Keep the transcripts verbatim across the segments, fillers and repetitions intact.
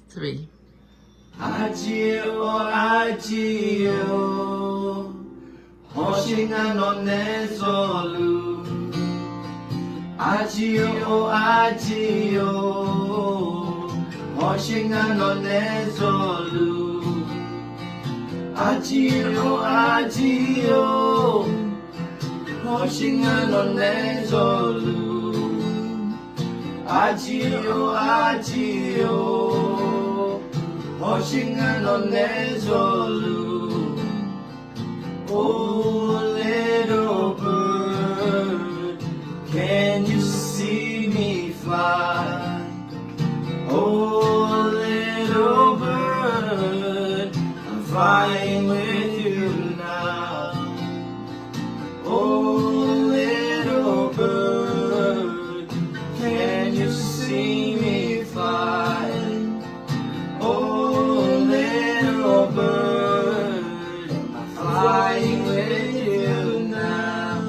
Three. Arjir-or arjir-or, hawsher ngar nawq nae zawluf. Arjir-or arjir-or, hawsher ngar nawq nae zawluf. Arjir-or arjir-or, hawsher ngar nawq nae zawluf. Arjir-or arjir-or, hawsher ngar nawq nae zawluf. Oh little bird, can you see me fly? Oh little bird, I'm flying with you now. Oh little bird, can you see me fly? Oh little bird, I'm flying with you now.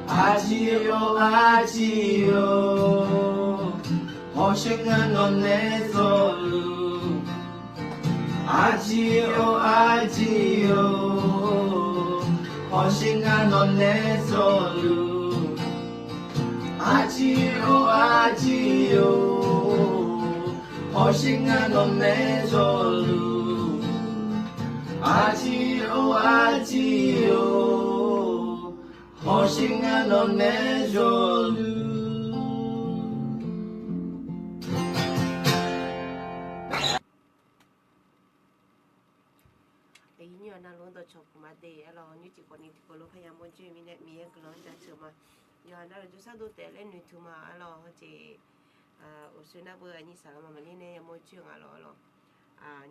Arjir-or arjir-or, hawsher ngar nawq nae zawluf. Arjir-or arjir-or, hawsher ngar nawq nae zawluf. Arjir-or arjir-or, hawsher ngar nawq nae zawluf. Arjir-or arjir-or, hawsher ngar nawq nae zawluf. Aqyuif nyir-awq navluf-anr dawqcawq puq ma de arlawq. Nymrcif khawfni tiqkawv lof parya mawr joer-eu mirnae Miqyaer guiqlanq-anr jaceuq ma. Yawqha navluf jawrshar dov taef laer noeqtmq ma arlawq. Hawjeq, uqshoe nar beu aqnyir saqlaq ma maqler nae yamawr joer nga lawq arlawq.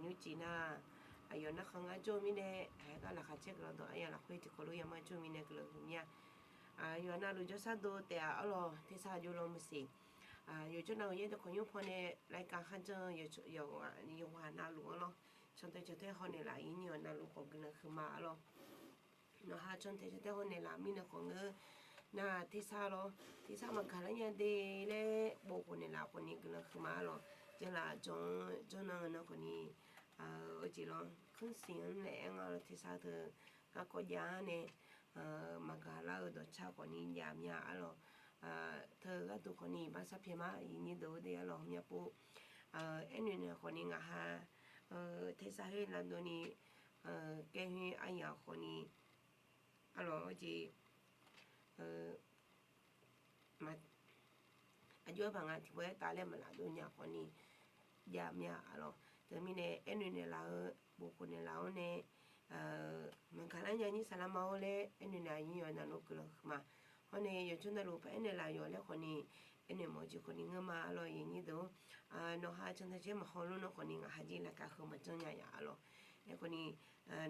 Nymrcif nar, aqyawf narkhan ngar jawr-eu mirnae, haiq gar laqkhaq caer guiqlanq dawq aryamq lafkhoer tiqkawv lof yamawr jawr-eu mirnae guiqlanq huiq mir-a. Yawqha navluf jawrshar dov taef-aq arlawq, tersar aqjox lan maqsiq. Yawqjawr navluf yaer dawqkawq nymr pawnae รายการ kharjan-eu yawqghaq navluf-anr lawr, cantae cantae hawnaeq laf-euq nyir-awq navluf khawf guiqlanq huiqma arlawq. Nawqha cantae cantae hawnaeq laf mirnae khawf ngeur nar tersar lawr, tersar maqgaq lar nya de laer bof khawf naeq laf khawfni guiqlanq huiqma arlawq. Janrlaf janr-anr janr nan nan khawfni, aqjeq lawr kanrsiq-anr naeq-aer nga lawr tersar teu garkawv jav-anr nae maqgaq lar-eu dawqcar khawfni jav mir-a arlawq. Teu gharduq khawfni iqbax sar pyaeq ma, aqyuif nyir deuq-or de arlawq, hawmya pov. Aernaeq naeq khawfni ngaqha tersar khoer lavdov ni, kaerhoer aryamq khawfni arlawq, hawjeq, aqjox-aer paq nga tiqpov-aer taf laer maqlaf dov nya khawfni jav mir-a arlawq. Teumirnae aernaeq naeq laf-eu bof khawf naeq laf-awr nae maqgaq lar nya nyir saqlaq ma-awr laer aernaeq naeq aqnyir yawqha navluf guiqlanq huiqma. Hawr nae yawqjawr navluf paraer naeq laf yawq laer khawfni aernaeq mawf-eu jeq khawfni ngeur ma arlawq, aqyuif nyir deuq-or. Nawqha cantae caer maqhaw lor nan khawfni ngaqha jir รายการ heu maqjanr nya ya arlawq. Aerkhawfni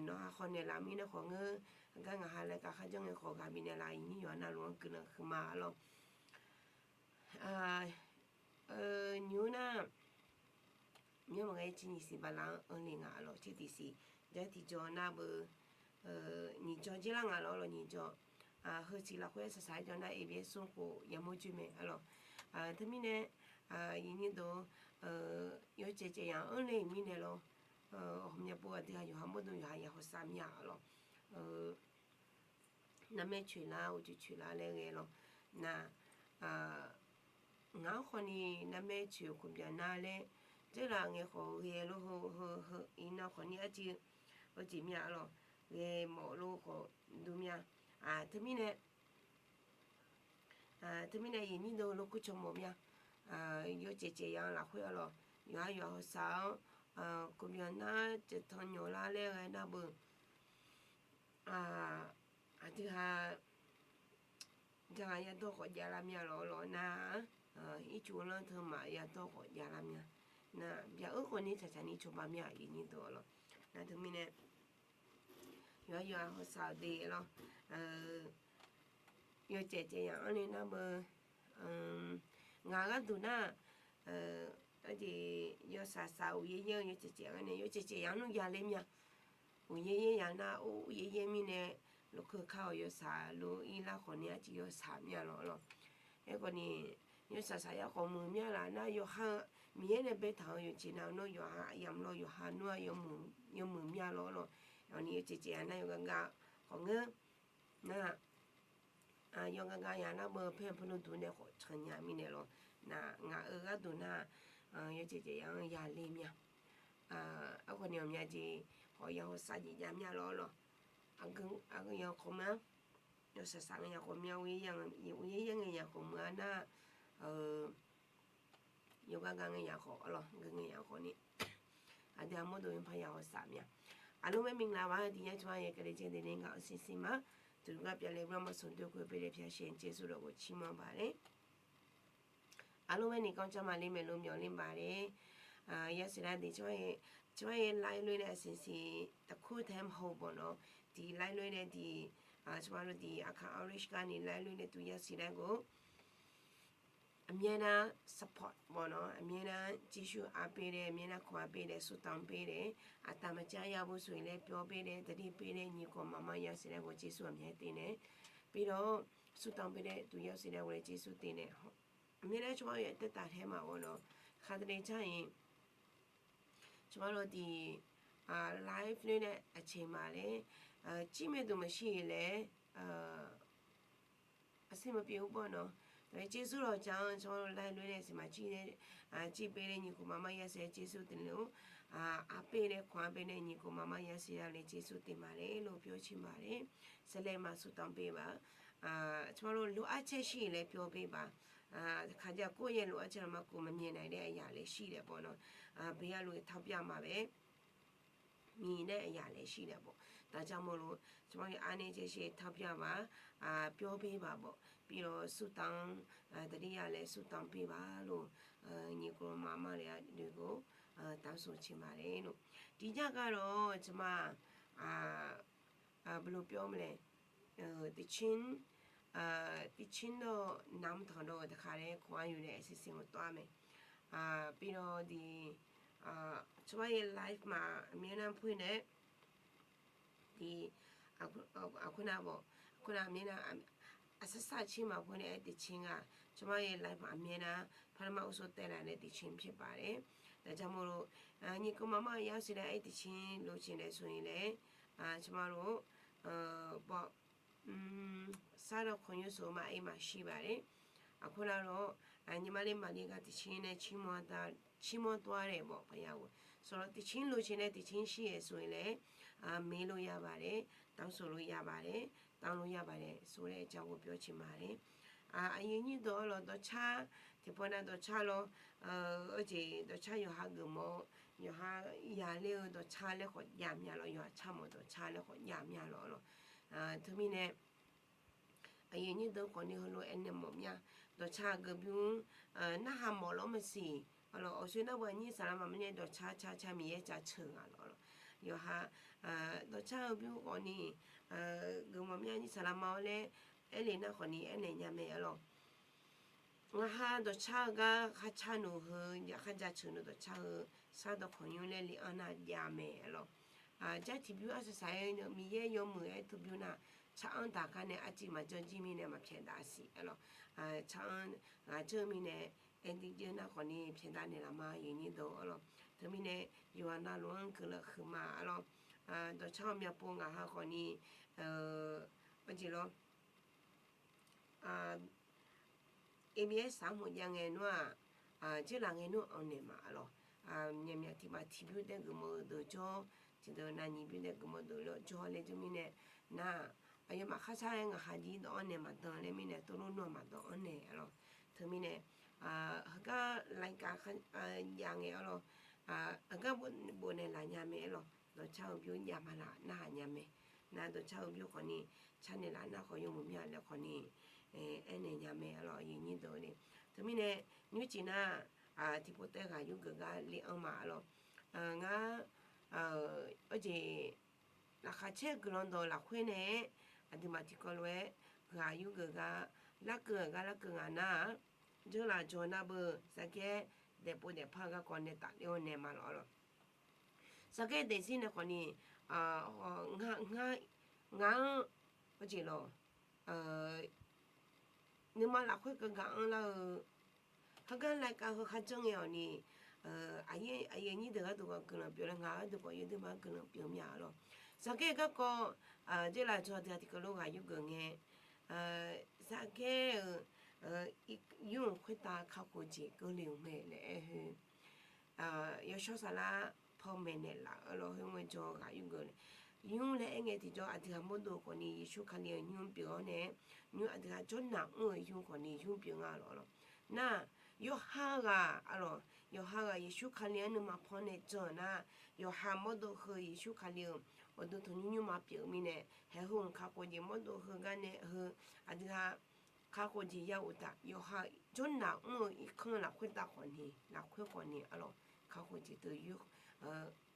nawqha hawnaeq laf mirnae khawf ngeur, gar ngaqha รายการ kharjan ngae khawf ghaq bifnaeq laf, aqyuif nyir yawqha navluf-anr guiqlanq huiqma arlawq. Nymq-eu nar, nymr maqghae civ nyiq siq baqlaf-anr anr le nga arlawq, civ tiq siq jar tiqjawr nar beu nyiq jawr jir lar nga lawr lawq, nyiq jawr. Heu siq lafkhoer saqsaq-aer jawr nar, eqbyaer smr khof yamawr joer mae arlawq. Teumirnae aqyuif nyir deuq-or, yawcaev caev yamq anr le-euq mirnae lawr, hawmya pov aqdui ha yawqha mawrdo yawqha ya hawsav mir-a arlawq. Narmaer coeq lar, uqcif coeq lar laer ghae lawr. Nar, ngaq-anr khawfni narmaer coeq khof byaq nar laer, dzeurlaf ngae khawf ghae lor heu heu heu iqnan khawfni arcuiv, heujeq mir-a arlawq, ghae mawf lor khawf dur mir-a. Teumirnae teumirnae aqyuif nyir deuq lor kur caw mawf mir-a. Yawcaev caev yamq lafkhoer arlawq, yawqha yawqha hawsav-awr, khof byaq nar caev tan nyawq lar laer ghae nar beu aqdui ha, jan ghaq yadawr khawf javlar mir-a lawq lawq nar, ircuf lanr teu maf yadawr khawf javlar mir-a. Nar byaq-eu khawfni tsaqtsaq ni cawba mir-a, aqyuif nyir deuq arlawq. Nar teumirnae yawqha yawqha hawsav-eu de lawr. Yawcaev caev yamq anr le nar beu, ngaq gharduq nar, arjeq yawsaq saq uqyaer yaer-eu yawcaev caev gar nae yawcaev caev yamq nmr javler mir-a. Uqyaer yaer yamq nar uqyaer yaer mirnae, lafkhoer kar-awq yawsaq lor ir lar khawfni arcuiv yawsaq mir-a lawq lawq. Aerkhawfni yawsaq saq ya khawf muiq mya laf nar, yawqha-eu Miqyaer nae baetaq-eu yawqjeq nav-eu nawr yawqha yamq law, yawqha nawr-a yawmuiq mya law lawq. Awq ni yawjeq jeq-a nar yawqgar gar khawf ngeur nar, yawqgar gar ya nar beu paer-eu paer loduq nae khawf canq nya mirnae lawq. Nar ngaq-euq gharduq nar, yawjeq jeq ya-anr yale mya. Aerkhawf ni ghawqmya jeq khawf ya hawsar jeq jav mya law lawq. Aqgeu ya khawf mya, yawsaq saq ngae ya khawf mya, uqyaer yaer ngae ya khawf meuq-a nar, yawqgar gar ngae ya khawf arlawq, geu ngae ya khawf ni, aqdui armawr dov yawpaq ya hawsar mya. Aqlof-aer minglav-a tiq yar cawba-aer 感谢你的收听，祝你快乐，愿我们所对会被的飘雪接触了我期末吧嘞。 Aqlof-aer ni kanr jar ma le, maeqlo myawf le baq le. Yasiq lar de cawba-aer, cawba-aer ไลฟ์ loer nae aqsiq siq taqkur tae maqhaw bawq nawr, tiq ไลฟ์ loer nae tiq, cawba lo tiq aqkaq orange gar ni ไลฟ์ loer nae tuq yasiq lar gor အမြဲတမ်း support bawq nawr, အမြဲတမ်း jeqsur arper dae, အမြဲတမ်း kawq arper dae, ဆုတောင်းပေးတယ်, aqtaf maqcav ya beu suq-ir laer pyawr per dae, taqdir per dae, nyiq kawq maqma yasiq lar gor jeqsur aqmyan te nae, ပြီးတော့ ဆုတောင်းပေးတဲ့သူ ရောက်စေတဲ့ ကိုယ်တော် ယေရှုတင်တယ်။ အမြဲတမ်း ကျမတို့ရဲ့ အသက်တာထဲမှာပေါ့နော် တခါတလေကျရင် ကျမတို့ဒီ live လေးနဲ့ အချိန်မှာလည်း ကြည့်မဲ့သူမရှိရင်လည်း အဆင်မပြေဘူးပေါ့နော်။ ဒါပေမဲ့ ကျေးဇူးတော်ကြောင့် ကျမတို့ live လေးနဲ့ အချိန်မှာ ကြည့်တဲ့ ကြည့်ပေးတဲ့ ညီအစ်ကို မမ ရက်စဲ ကျေးဇူးတင်လို့ အားပေးတဲ့ ခွန်အားပေးတဲ့ ညီအစ်ကို မမ ရက်စဲ လည်း ကျေးဇူးတင်ပါတယ်လို့ ပြောချင်ပါတယ်။ ဆက်လက် ဆုတောင်းပေးပါ။ ကျမတို့ လိုအပ်ချက်ရှိရင်လည်း ပြောပေးပါ။ တခါကျ ကိုယ့်ရဲ့ လိုအပ်ချက်တောင်မှ ကိုယ်မမြင်နိုင်တဲ့ အရာလည်း ရှိတယ်ပေါ့နော်။ ဘုရား လူတွေ ထောက်ပြမှာပဲ မြင်တဲ့ အရာလည်း ရှိတယ်ပေါ့။ ဒါကြောင့်မို့လို့ ကျမတို့ အားနည်းချက်ရှိရင် ထောက်ပြပါ။ ပြောပေးပါပေါ့။ ပြီးတော့ ဆုတောင်း တတိယလည်း ဆုတောင်းပေးပါလို့ ညီအစ်ကို မမ တွေကို တောင်းဆိုချင်ပါတယ်လို့။ ဒီညကတော့ ကျမ အာ ဘယ်လိုပြောမလဲ သီချင်း သီချင်းတော့ နားမထောင်တော့ တခါတည်း ခွန်အားယူတဲ့ အစီအစဉ်ကို သွားမယ်။ ပြီးတော့ ဒီ ကျမရဲ့ live မှာ အမြဲတမ်းဖွင့်တဲ့ ဒီ အခုနပေါ့ ခုန အမြဲတမ်း အစစချင်းမှာ ဖွင့်တဲ့ သီချင်းက ကျမရဲ့ live မှာ အမြဲတမ်း ပထမဦးဆုံး တက်လာတဲ့ သီချင်း ဖြစ်ပါတယ်။ ဒါကြောင့်မို့လို့ ညီအစ်ကို မမ ရရှိတဲ့ အဲ့သီချင်း လိုချင်တယ်ဆိုရင်လည်း ကျမတို့ ပေါ့ စားတော်ခုံရုံးဆိုမှ အဲ့မှာ ရှိပါတယ်။ အခုနကတော့ ညီမလေး မလေးက သီချင်းနဲ့ ချီးမွမ်းသွား ချီးမွမ်းသွားတယ်ပေါ့ ဘုရားကို။ ဆိုတော့ သီချင်း လိုချင်တဲ့ သီချင်း ရှိရယ်ဆိုရင်လည်း မေးလို့ရပါတယ်။ တောင်းဆိုလို့ရပါတယ်။ တောင်းလို့ရပါတယ်ဆိုတဲ့အကြောင်းကို ပြောချင်ပါတယ်။ အာ အရင်နှစ်တော့ deodar ဒီပေါ်နာ deodar လော အုတ်ကျင်း deodar ယွာ်ဟါဂုာ်မော် ယွာ်ဟါ ယွာ်လ့ deodar လဲ ခီုပ် ယွာ်မျၢ်လီၤ ယွာ်ချမော် deodar လဲ ခီုပ် ယွာ်မျၢ်လီၤလီၤ. တမံၤန့ၣ် အရင်နှစ်တော့ ခီုပ်န့ၣ် ဟိုလို အဲန့ၣ်မော်မျၢ် deodar ဂုာ်ပြု နဟါမော်လီၤ မစံး အလီၤ အီၤ ဆွေးနွေးပွဲ အနည်း စာလမ်းမန့ၣ် deodar ချချချ မီးယဲၢ် ကျား ဆၢ ငါလီၤလီၤ. ယွာ်ဟါ deodar ဂုာ်ပြု ခီုပ်န့ၣ် ဂုာ်မော်မျၢ် အနည်း စာလမ်းမလဲ အဲလ့ၣ် နၢ် ခီုပ်န့ၣ် အဲန့ၣ် ညါမဲာ် အလီၤ ငါဟါ deodar ဂါ ခါချနုာ် ဟို ယခါ ကျား ဆၢနုာ် deodar ဟို စားတော်ခုံရုံး လဲ လံ အနၢ် ယါမဲာ် အလီၤ. ကျား ထီးပြု အစစ အ မီးယဲၢ် ယွာ်မုာ် အဲ ထီးပြု နၢ် ဆၢအၢ တၢ်ခါန့ၣ် အစံး မၤကၠီ ကၠံ မံၤန့ၣ် မၤဖျဲး တၢ် အစံး အလီၤ. ဆၢအၢ ဂၤ ကၠိ မံၤန့ၣ် အဲ ဒ် ကၠိ နၢ် ခီုပ်န့ၣ် ဖျဲး တၢ် န့ၣ် လၢ မ အရင်နှစ်တော့ အလီၤ. တမံၤန့ၣ် ယွာ်နၢ် လီၤ ကုလၢ ခုမ အလီၤ. deodar မျၢ်ပိ ငါဟါ ခီုပ်န့ၣ် အစံး လီၤ ABS စာမှုန့် ယါငယ် နွံ ကျဲလးငယ် နွံ အီၤ နဲၣ် မး အလီၤ. မျၢ်မျၢ် ထီးမး ထီးပြု ဒဲ ဂုာ်မော် ဒို ကၠီ ထီးဒို နၢ် ညီ ပြု ဒဲ ဂုာ်မော် ဒို လီၤ ကၠီ လဲ ကၠိ မံၤန့ၣ် နၢ် အယွာ်မး ခါဆါ ငါဟါ ဒ် ဒီး အီၤ နဲၣ် မး ဒီး လဲ မံၤန့ၣ် တိ လိ နွံ မး ဒီး အီၤ နဲၣ် အလီၤ. တမံၤန့ၣ် ဟက လိုင်းကာ ယါငယ် အလီၤ. ဟက ဘိးန့ၣ် လၢ ညါမဲာ် အလီၤ. deodar ဂုာ်ပြု ယါမး လၢ နၢ် ဟါ ညါမဲာ် နၢ် deodar ဂုာ်ပြု ခီုပ်န့ၣ် ဆါန့ၣ် လၢ နၢ် ခီုပ် ယွာ်မုာ် မျၢ် လဲ ခီုပ်န့ၣ် အဲန့ၣ် ညါမဲာ် အလီၤ အရင်နှစ်တော့ န့ၣ်. တမံၤန့ၣ် နွံ ကျား နၢ် ထီးပိ တဲ ဂၤ ယူ ဂုာ် ဂၤ လံ အီၤ မး အလီၤ. ငါ အစံး လၢ ခါဆဲ ကုလီၤ ဒီး လၢ ခွဲ န့ၣ် အဒုး မး ထီး ကီ လဝဲ ဂၤ ယူ ဂုာ် ဂၤ လၢ ကု ဂၤ လၢ ကု ဂၤ နၢ် ကၠိ လၢ ကၠီ နၢ် ဘု စးကဲ ဒဲးပိ ဒဲးဖး ဂၤ ကီ နဲၣ် တၢ် လံ အီၤ နဲၣ် မး လီၤ အလီၤ. စးကဲ ဒဲးစံး နဲၣ် ခီုပ်န့ၣ် ငါ ငါ အစံး လီၤ နမ လၢ ခွဲ က ဂၤ အီၤ လၢ အ Heugar รายการ heu kharjanr ngae-awq ni, aqyuif aqnyir deuq gharduq guiqlanq pyeuf laer ngaq gharduq khawf yawdui ma guiqlanq pyeuf mya-a lawq. Zaqgaer garkawv, dzoerlaf jawr deuq-aq tiqkawv lof ghaq yurgeuf ngae, Zaqgaer-euq yur-euq khoertav kakhof jeq keuvle-euq mae laer aer-eu, yawshawr saflar paw maeqnaeq laf-eu lawq. Khoerngae jawr ghaq yurgeuf nae, nymr laer aer ngae tiqjawr aqdui ghaq mawrdo khawfni Yeqsur Kali-euq nymr pyeuf-awr nae, nymr aqdui ghaq jawrnaq mr-eu yur khawfni yur pyeuf nga lawq lawq. Nar, yawqha ghaq-a lawq, yawqha ghaq Yeqsur Kali-anr nuima paw nae jan-euq nar, yawqha mawrdo heu Yeqsur Kali-euq uqduq tanqnymr nymrma pyeuf-eu mirnae, haeq heu-euq kakhof jeq mawrdo heugar nae heu, aqdui ghaq kakhof jeq ya uqtaf, yawqha jawrnaq mr-eu irkanr lafkhoer tav khawfni, lafkhoer khawfni-a lawq, kakhof jeq teu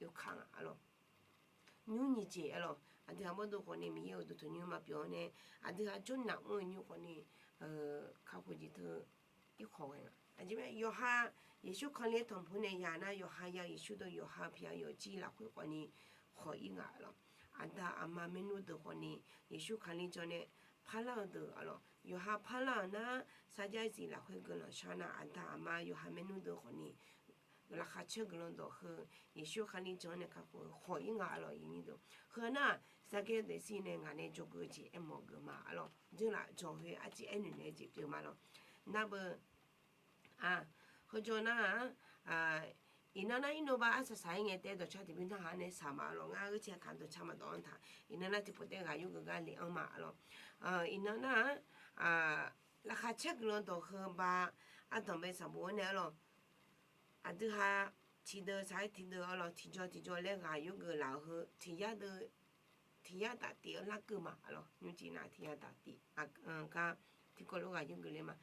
yawkaq nga-a lawq. Nymr nyiq jeq-a lawq, aqdui ghaq mawrdo khawfni Miqyaer uqduq tanqnymr nymrma pyeuf-awr nae, aqdui ghaq jawrnaq mr-eu nymr khawfni kakhof jeq teu irkhawf ghae nga. Aqjeq mae, yawqha Yeqsur Kali-anr tanqpuq nae ya nar, yawqha ya Yeqsur deuq yawqha pyaq yawqjir lafkhoer khawfni khawf-ir nga-a lawq. Aqda aqma maernmr deuq khawfni Yeqsur Kali jan nae parlar-eu deuq-a lawq. Yawqha parlar-euq nar, sarjax zif lafkhoer guiqlanq shar nar, aqda aqma yawqha maernmr deuq khawfni laqkhaq caer guiqlanq dawq heu Yeqsur Kali jan nae kakhof-eu khawf-ir nga-a lawq. Heu nar, Zaqgaer daefzir nae ngaq nae dzawgeuf-eu jeq aermawf geuf ma-a lawq. Dzeurlaf jawq khoer arciv aernaeq naeq-eu jeq pyeuf ma lawq. Nar beu heujawr nar-aq, iqnan nar irnov ba arsaq saq-ir ngae taef dawqcar tiqbir narhaq nae saq ma-a lawq. Ngar gheurcae kaq dawqcar maqdawv-anr taq. Iqnan nar tiqpov taef ghaq yurgeuf gar le-anr ma-a lawq. Iqnan nar-aq, laqkhaq caer guiqlanq dawq heu ba ardanq bae saqbof-anr nae-a lawq. Aqdui ha tiqdeuq saq-aer tiqdeuq-a lawq, tiqjawr tiqjawr laer ghaq yurgeuf laf-eu heu tiq yar deuq, tiq yar taf tif-eu larkeuv ma-a lawq. Nymrcif nar tiq yar taf tif gar tiqkawv lof ghaq yurgeuf le ma.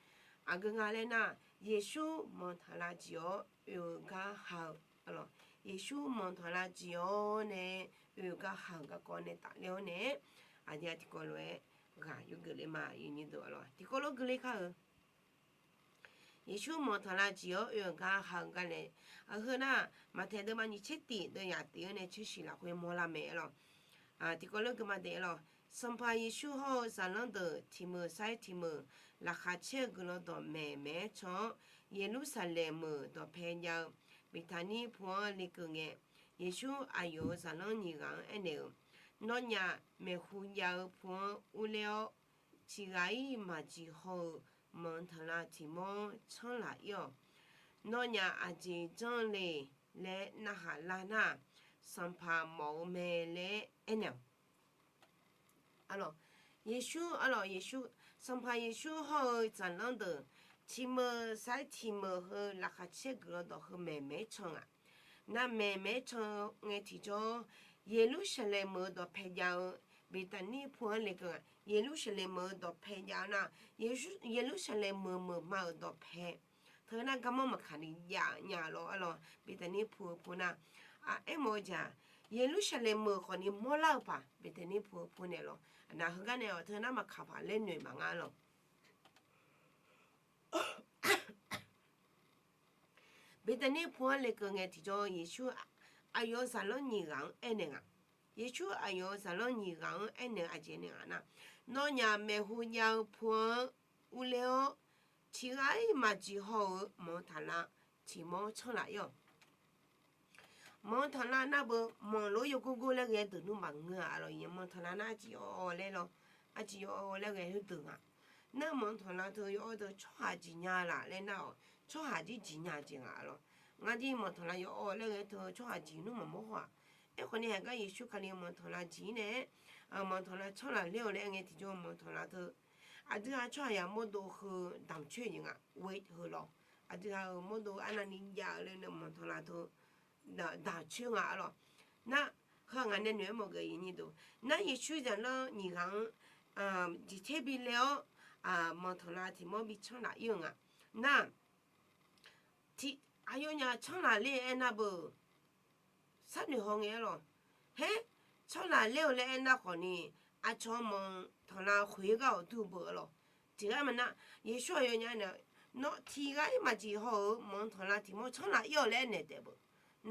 Aqgeu nga laer nar, Yeqsur manqtaq lar jiq-awr oe-eu gar ha-eu, Yeqsur manqtaq lar jiq-awr nae oe-eu gar ha-euq garkawv nae tafler-awr nae, aqdui ha tiqkawv lof-aer ghaq yurgeuf le ma. Tiqkawv lof geuler kar-eu Yeqsur manqtaq lar jiq-awr oe-euq gar ha-eu gar nae, aqheu nar, Maqtaeq deuvma nyiq tser tif deuv yaf tif-anr nae tser shiq lafkhoer mawrlar mae-a lawq. Tiqkawv lof geu ma daef-a lawq. Sanqpaq Yeqsur hawr-eu zaqlanr deuq tiq meuq sar-aer tiq meuq laqkhaq caer-eu guiqlanq dawqmaeq maeq-aer can-awr, Yeqlursaqlaeq meuq dawqpae jav-eu Beqtaqnir pu-anr lekeuv ngae, Yeqsur aqyawf-euq zaqlanr nyiq ghaq-anr aernaeq-euq, Nawnyaf maeqhu jav-eu pu-anr urler-awr, tiq ghaq-ir maqjeq haw-eu manqtanqlav tiq mawr canr laf-ir-awq. Nawnyaf aqjeq janr le laer narhaq lar nar-aq, Sanqpaq mawf-eu mae laer aernaeq-awq. Yeqsur, Sanqpaq Yeqsur hawr-eu zaqlanr deuq tiq meuq sar-aer tiq meuq heu laqkhaq caer guiqlanq dawq heu maeqmaeq-aer can-aq, nar maeqmaeq-aer can-eu ngae tiqjawr, Yeqlursaqlaeq meuq-eu dawqpae jav-eu Beqtaqnir pu-anr lekeuv-aq, Yeqlursaqlaeq meuq-eu dawqpae jav-eu nar, Yeqlursaqlaeq meuq meuq ma-euq dawqpae teu nar garmanr maqkaq ni jav nya lawr-a lawr, Beqtaqnir pu-eu pu nar, aermawf-eu jeq-aq, Yeqlursaqlaeq meuq khawfni mawrlar-eu paq Beqtaqnir pu-eu pu naeq lawr. Aqnaq heugar nae-awq teu nar maqkaq paq laer noeq maqnga lawq. Beqtaqnir pu-anr lekeuv ngae tiqjawr Yeqsur aqyawf-euq zaqlanr nyiq ghaq-anr aernaeq nga. Yeqsur aqyawf-euq zaqlanr nyiq ghaq-anr aernaeq-eu aqjeq nae nga nar, Nawnyaf maeqhu jav-eu pu-anr urler-awr, tiq ghaq-ir maqjeq haw-euq manqtanqlav tiq mawr canr laf-ir-awq. Manqtanqlav nar beu manqlof yawgorgor laer ghae deuq nmr maqngeur-a lawq. Manqtanqlav nar arciv yaw-awr laer lawr, arciv yaw-awr laer ghae khoerdeuq nga. Nar manqtanqlav teu yaw-awr deuq tsawrhaq jeq nya laf laer nar-awq, tsawrhaq jir jeq nya jeq nga lawr. Ngar jir manqtanqlav yaw-awr laer ghae teu tsawrhaq jeq nmr maqmawr haw-aq. Aerkhawf ni haqgar Yeqsur Kali-eu manqtanqlav jeq-ir nae, manqtanqlav canr laf ler-awq laer aer ngae tiqjawr manqtanqlav teu aqdui ha tsawrhaq yamawrdo heu damqcoer jeq nga, weight heu lawr. Aqdui ha-euq mawrdo arnavni jav-eu laer nae manqtanqlav teu damqcoer nga-a lawq. Nar, heu ngaq nae noeq-aer mawf geuf-eu nyi deuq, nar Yeqsur zaqlanr nyiq ghaq-anr jeqter bi le-awr, manqtanqlav tiq mawr bi canr laf-ir-eu nga. Nar, tiq, aqyawfnyaf canr laf ler-eu aernar beu sharnoeq haw ngae-a lawq. Her, canr laf ler-eu laer aernar khawfni, aqcawq-anr manqtanqlav khoeq gar-awq dur beu-a lawq. Tiq ghaq maqnar, Yeqsur aqyawfnyaf nae, nawr tiq ghaq-ir maqjeq haw-euq manqtanqlav tiq mawr canr laf-ir-awq laer aernaeq taef beu.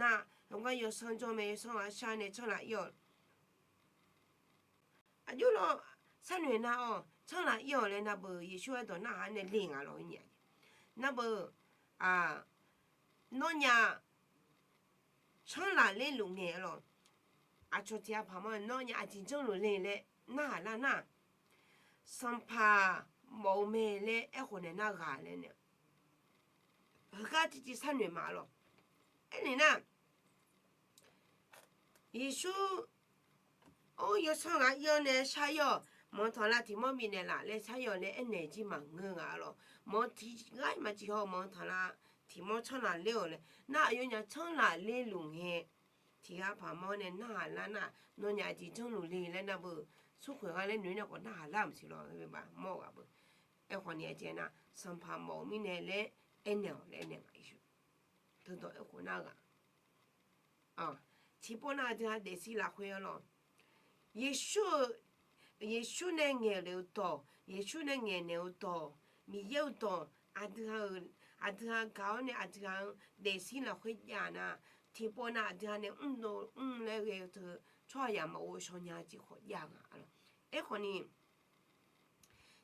Nar, heugar yawsanr jawr mae, yawsanr ghaq shar nae canr laf-ir-awq. Aqjox lawr, sharnoeq nar-awq, canr laf-ir-awq laer nar beu Yeqsur aerdawq narhaq-anr nae le nga lawq-eu nya. Nar beu nawr nya canr laf ler luf ngae lawq. Aqcawq tiq ghaq paq mawr nawr nya aqjeq janrluf le laer narhaq lar nar, sanqpaq mawf-eu mae laer aerkhof naeq nar ghaq laer nae heugar tiqjeq sharnoeq ma lawq. Aernaeq nar, Yeqsur, or, yawsanr ghaq ir-awr nae shar-ir-awq, manqtanqlav tiq mawr bifnaeq laf laer shar-ir-awq laer aernaeq jir maqngeur nga lawq. Manq tiq ghaq maqtiq haw-eu manqtanqlav tiq mawr canr laf ler-awq laer nar, aqyawfnyaf canr laf ler luf ngae, tiq ghaq paq mawr nae narhaq lar nar, nawnyaf aqjeq janrluf le laer nar beu, smrkhoeq gha laer noeq-aer nae khawf narhaq lar-euq maqsiq lawq, mawr-eu ghaq beu. Aerkhawf ni aqjeq nar, sanqpaq mawf-eu mirnae laer aernaeq-awq laer aernaeq nga. Yeqsur teudawq aerkhof nar ghaq tiqpov nar aqdui-aq daefzir lafkhoer-a lawq. Yeqsur-eu, Yeqsur nae ngaeqlef-eu dawq, Yeqsur nae ngaeqnaeq-eu dawq, Miqyaer-eu dawq, aqdui-aq, aqdui-aq gaq-awr nae aqdui-aq-anr daefzir lafkhoer jav nar, tiqpov nar aqdui-aq nae mr dov mr laer ghae-eu teu tsawrhaqzaq maqghov shaw nya jeq khawf jav nga lawq. Aerkhawf ni,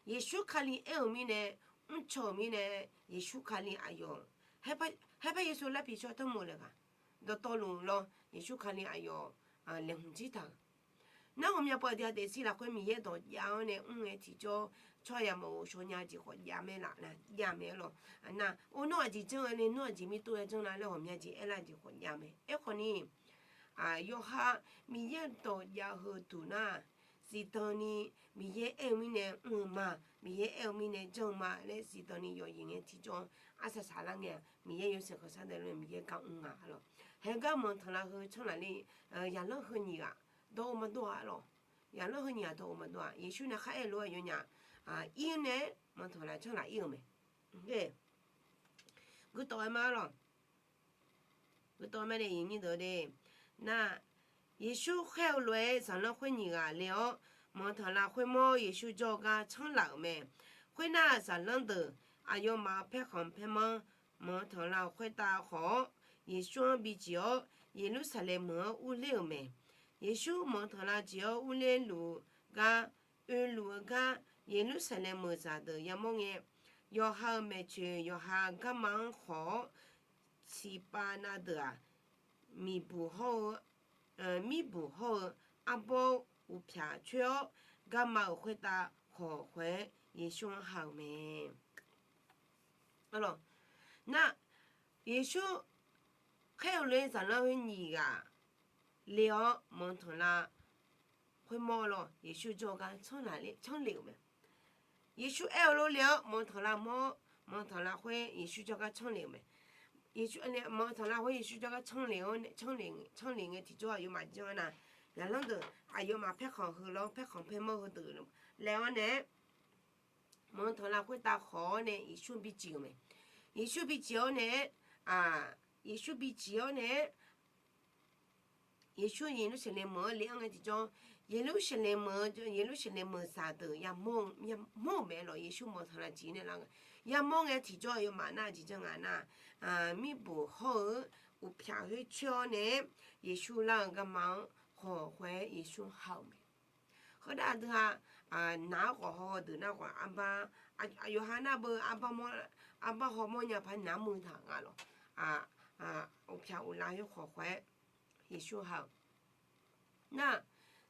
Yeqsur Kali aer-euq mirnae, mrcaw-euq mirnae, Yeqsur Kali aqyawf, haer par Yeqsur lar piqshaw tanrmq laeq ghaq, dawqtawvluf lawr Yeqsur Kali aqyawf laeqhmq jir taq-euq. Nar ghawqmya pov aqdui-aq daefzir lafkhoer Miqyaer dawq jav-awr nae mr ngae tiqjawr, tsawrhaqzaq maqghov shaw nya jeq khawf jav mae laf nar jav mae-a lawq. Nar, or, nawr aqjeq janr-a le, nawr aqjeq mirtov-aer janr nar laer ghawqmya jeq aerlar jeq khawf jav mae. Aerkhawf ni, yawqha Miqyaer dawq jav heu duq nar, zifdan ni Miqyaer aer-eu mirnae mr-eu ma, Miqyaer aer-eu mirnae janr-eu ma laer zifdan ni yawqjeq ngae tiqjawr-anr arsaq saqlar ngae-aq, Miqyaer yawshaef khanqsar deuq-anr Miqyaer gar mr nga lawq. Haegar manqtanqlav heu canr laf le, yaqlanr heu nyiq ghaq dawr-eu maqdawr-a lawq. Yaqlanr heu nyiq ghaq dawr-eu maqdawr-a. Yeqsur nae khar aer lof-aer yawnyaf ir nae manqtanqlav canr laf ir-eu mae. Guirdawv-aer ma lawq. Guirdawv-aer ma de, iqnyir deuq de. Nar, Yeqsur khaer-eu lof-aer zaqlanr khoer nyiq ghaq le-awr, manqtanqlav khoermawr Yeqsur jawr-eu gar canr laf-euq mae. Khoernar, zaqlanr deuq aqyawfmaf paerkhanq paermanr manqtanqlav khoertav khawq-awr, Yeqsur-anr bijiq-awr, Yeqlursaqlaeq meuq-anr urler-euq mae. Yeqsur manqtanqlav jeq-awr urler luf-eu gar, oeluf-eu gar, Yeqlursaqlaeq meuqzaq deuq yamawr ngae, yawqha-euq maeqtsoeq yawqha garma-anr khawq-awr, siqpav na deuq-aq, miqbuq hawr-eu, mirbuq hawr-eu arbawr uqpyaq coer-awr, garma-euq khoertav khawq khoer-aer Yeqsur-anr ha-euq mae. Nar, Yeqsur khaer-eu lof-aer zaqlanr khoer nyiq ghaq le-awr manqtanqlav khoermawr lawq, Yeqsur jawrgar canr lef-euq mae. Yeqsur aer-eu lof le-awr manqtanqlav mawr, manqtanqlav khoer Yeqsur jawrgar canr lef-euq mae. Yeqsur, manqtanqlav khoer Yeqsur jawrgar canr lef-awr, canr lef ngae tiqjawr aqyawfmaf janr-a nar, zaqlanr deuq aqyawfmaf paerkhanq heu lawr paerkhanq paermanr heudeuq laev-awr nae-aer, manqtanqlav khoertav khawq-awr nae Yeqsur bijiq-euq mae. Yeqsur bijiq-awr nae-aer, Yeqsur bijiq-awr nae-aer, Yeqsur Yeqlursaqlaeq meuq-anr le-anr ngae tiqjawr, Yeqlursaqlaeq meuq-eu, Yeqlursaqlaeq meuqzaq deuq yamawr-eu mae lawq. Yeqsur manqtanqlav jeq nae lar ngae, yamawr ngae tiqjawr aqyawfmaf nar aqjeq janr nga nar, mirbuq hawr-eu uqpyaq khoer coer-awr nae-aer, Yeqsur lar-eu garma-anr khawq khoer-aer Yeqsur ha-euq mae. Khoerdav aqdui-aq, naq-anr khawf haw-eu deuq nar khawf, yawqha nar beu arbar hawmawr nya par nar muiq taq nga lawq. Uqpyaq uqlav khoer khawq khoer-aer Yeqsur ha-euq. Nar,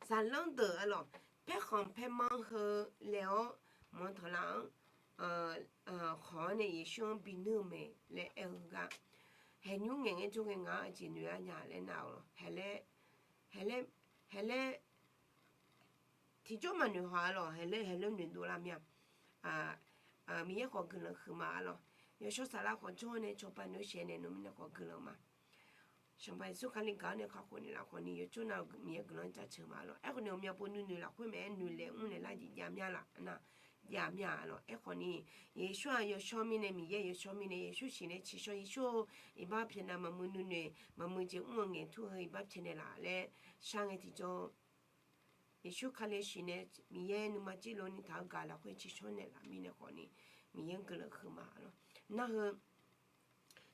zaqlanr deuq-a lawq, paerkhanq paermanr heu laev-awr manqtanqlav-anr khawq-awr nae Yeqsur-anr binuir-eu mae laer aer-eu gar, haeqnymr ngaeq ngae jawr ngae ngaq-anr aqjeq noeq-a nya laer nar-awq lawq. Haeq laer, haeq laer, tiqjawr maqnoeq haw-a lawq. Haeq laer, haeq laer noeqdov lar mir-a. Miqyaer khawf guiqlanq huiqma-a lawq. Yawshawr saflar khawf jawr nae cawba noeq shaev naeq nmr mirnae khawf guiqlanq ma. Sanqpaq Yeqsur Kali gaq-awr nae kakhof naeqlaf khawf ni yawcawr nav-eu Miqyaer guiqlanq jaceuq ma lawq. Aerkhawf ni ghawqmya pov nuinoeq lafkhoer maeq-aer noeqlaeq mrlaeq lar jeq jav mya laf nar, jav mya-a lawq. Aerkhawf ni Yeqsur-aq yawshawr mirnae, Miqyaer yawshawr mirnae, Yeqsur siqnae tsiqshawr, Yeqsur-or, iqbax pyaeqnaeq maqmuiq nuinoeq maqmuiq jeq mr-eu ngaeqtur heu iqbax pyaeqnaeq laf laer shar ngae tiqjawr, Yeqsur Kali siqnae Miqyaer nuima jirluf ni taq-eu gaq lafkhoer tsiqshawr naeqlaf mirnae khawf ni Miqyaer guiqlanq huiqma lawq. Nar heu